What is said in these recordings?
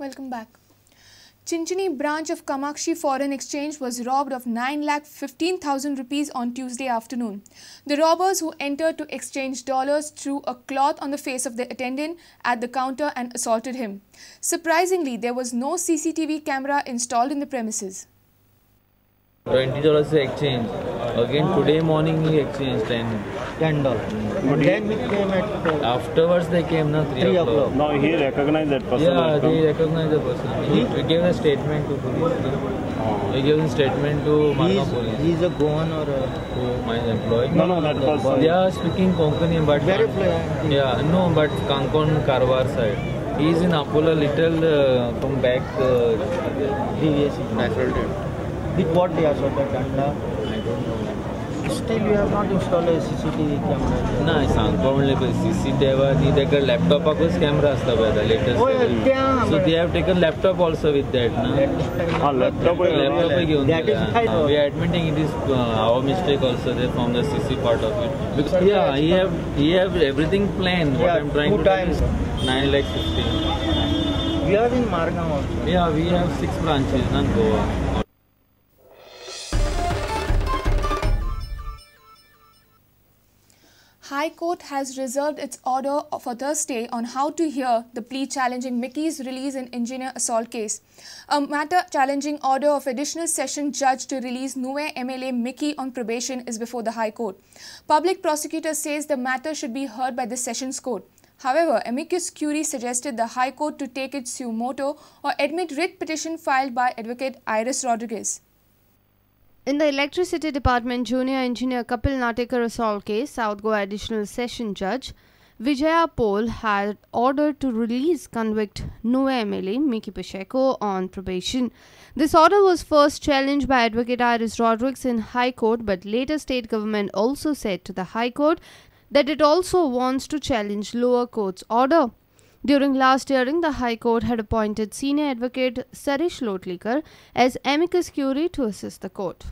Welcome back. Chinchini branch of Kamakshi Foreign Exchange was robbed of 9,15,000 rupees on Tuesday afternoon. The robbers, who entered to exchange dollars, threw a cloth on the face of the attendant at the counter and assaulted him. Surprisingly, there was no CCTV camera installed in the premises. $20 exchange. Again today morning he exchanged $10. But then he came at afterwards they came now 3 o'clock. No, he recognized that person. Yeah, they recognized the person. He gave a statement to police. No? He gave a statement to Margao police. He's a Goan or a who, my employee? No, no, that person. They are speaking Konkani, but very fluent. Yeah, no, but Kankon Karwar side. He is in Apola, little from back. Natural. With what they are sorted, danda? I don't know. Still, you have not installed a CCTV camera. ना सांगपा म्हणलें पळय CCTV ती ताका लॅपटॉपाकूच camera आसता पळय आतां latest. So they have taken laptop also with that ना. लॅपटॉपय घेवन गेला. We are admitting it is our mistake also there from the CC part of it. Because yeah, he have everything planned. What I am trying to tell is 9,15,000. We are in Margao also. Yeah, we have 6 branches in Goa. High Court has reserved its order for Thursday on how to hear the plea challenging Mickey's release in engineer assault case. A matter challenging order of additional session judge to release Nuvem MLA Mickey on probation is before the High Court. Public prosecutor says the matter should be heard by the Sessions Court. However, amicus curiae suggested the High Court to take its suo moto or admit writ petition filed by advocate Iris Rodriguez. In the Electricity Department Junior Engineer Kapil Natekar assault case, South Goa Additional Session Judge Vijaya Paul had ordered to release convict Nuvem MLA Mickey Pacheco on probation. This order was first challenged by Advocate Iris Rodriguez in High Court, but later state government also said to the High Court that it also wants to challenge lower court's order. During last hearing, the High Court had appointed senior advocate Sarish Lotlikar as amicus curiae to assist the court.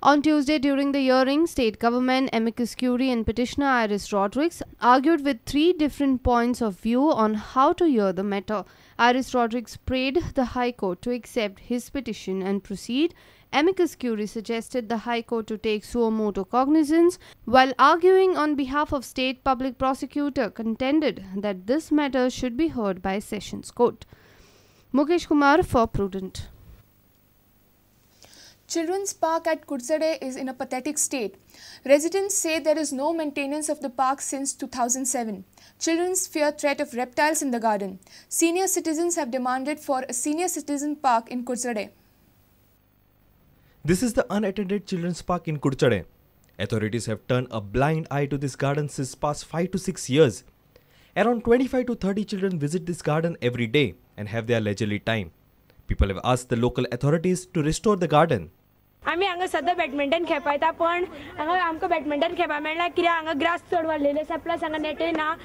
On Tuesday, during the hearing, state government, amicus curiae and petitioner Iris Rodriguez argued with 3 different points of view on how to hear the matter. Iris Rodriguez prayed the High Court to accept his petition and proceed. Amicus curiae suggested the High Court to take suo motu cognizance, while arguing on behalf of state public prosecutor contended that this matter should be heard by Sessions Court. Mukesh Kumar for Prudent. Children's Park at Kurchade is in a pathetic state. Residents say there is no maintenance of the park since 2007. Children fear threat of reptiles in the garden. Senior citizens have demanded for a senior citizen park in Kurchade. This is the unattended children's park in Kurchade. Authorities have turned a blind eye to this garden since past 5 to 6 years. Around 25 to 30 children visit this garden every day and have their leisurely time. People have asked the local authorities to restore the garden. आमी हांगा सद्दां badminton खेळपा येता, पण हांगा आमकां badminton खेळपा मेळना कित्याक हांगा ग्रास चड वाडलेले आसा, प्लस हांगा नेटय ना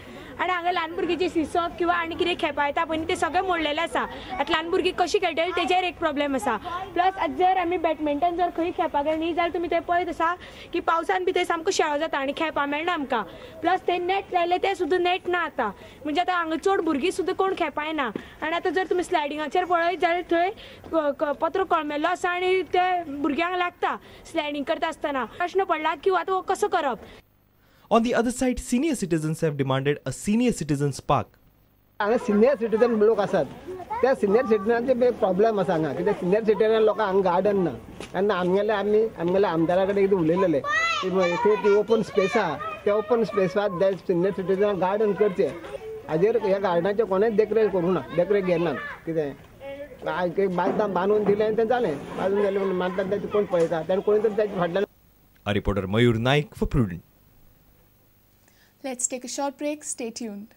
आनी हांगा ल्हान भुरगीं सिसप किंवा आनी कितें खेळपा येता पळय ते सगळें मोडलेलें आसा. आतां ल्हान भुरगीं कशीं खेळटलीं तेजेर एक प्रॉब्लेम आसा. प्लस आतां जर आमी बॅडमिंटन जर खंय खेळपाक गेले न्ही जाल्यार तुमी थंय पळयत आसा की पावसान बी थंय सामको शेळो जाता आनी खेळपा मेळना आमकां. प्लस ते नेट लायले ते सुद्दां नेट ना आतां, म्हणजे आतां हांगा चड भुरगीं सुद्दां कोण खेळपा येना. आनी आतां जर तुमी स्लायडिंगाचेर पळयत जाल्यार थंय पत्रो कळमेल्लो आसा आनी ते भुरग्यांक लागता स्लायडिंग करता आसतना. प्रश्न पडला की आतां हो कसो करप. On the other side, senior citizens have demanded a senior citizens park. हांगा सिनियर सिटीजन लोक आसात, त्या सिनियर सिटीजनांचे प्रॉब्लेम आसा हांगा, कित्याक सिनियर सिटीजन लोकांक हांगा गार्डन ना. तेन्ना आमगेले आमी आमगेल्या आमदारा कडेन एकदां उलयलेले की ओपन स्पेस आहा, त्या ओपन स्पेसात सिनियर सिटीजन गार्डन करचें. हाजेर ह्या गार्डनाचें कोणेच देखरेख करूं ना, देखरेख घेनात. कितें बांदता बांदून दिलें आनी तें जालें, बांदून जालें म्हणून मानतात तें कोण पळयता, तेन्ना कोणी तरी ताचे फाटल्यान. A reporter Mayur Naik for Prudent. Let's take a short break. Stay tuned.